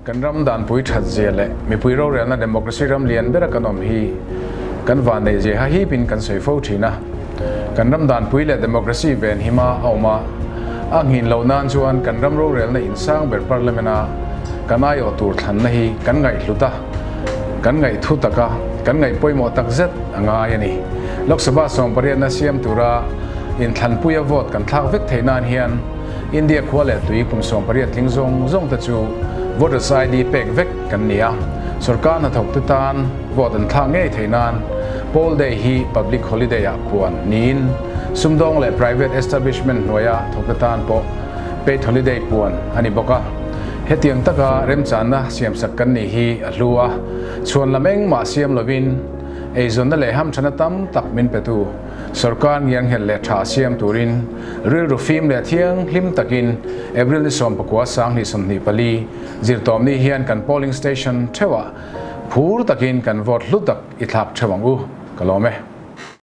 Kan ram danpui that zia leh mipui rorelna democracy ram lian bera kan awm hi kan vanneih zia ha hipin kan sawi fo thin a. Kan ram danpui leh democracy ven hima a awm a, a nghin loh nan chuan kan ram rorelna insang ber parliament a kan aiawh tur thlanna hi kan ngaihhlut a, kan ngaihthu tak a, kan ngaih pawimawh tak zet a ngai a ni. Lok Sabha sawmpariatna siam tura inthlanpuia vote kan thlak vek theih nan hian India khua leh tui kum 18 tling zawng zawng te chu voters ID pek vek kan ni a, sorkar hnathawk te tan vote an thlak ngei theih nan poll day hi public holiday ah puan niin sumdawng leh private establishment hnuaia thawk te tan pawh paid holiday puan a ni bawk a. Hetiang taka remchanna siamsak kan nih hi a hlu a, chhuan lam engmah siam lovin eizawnna leh hamthana tam tak min petu Sorkar ngianghelh leh tha siam turin rilru fim leh thianghlim takin April ni 19 2024 zirtawmni hian kan polling station theuhah phur takin kan vote hlu tak i thlak theuh ang u. Ka lawm e.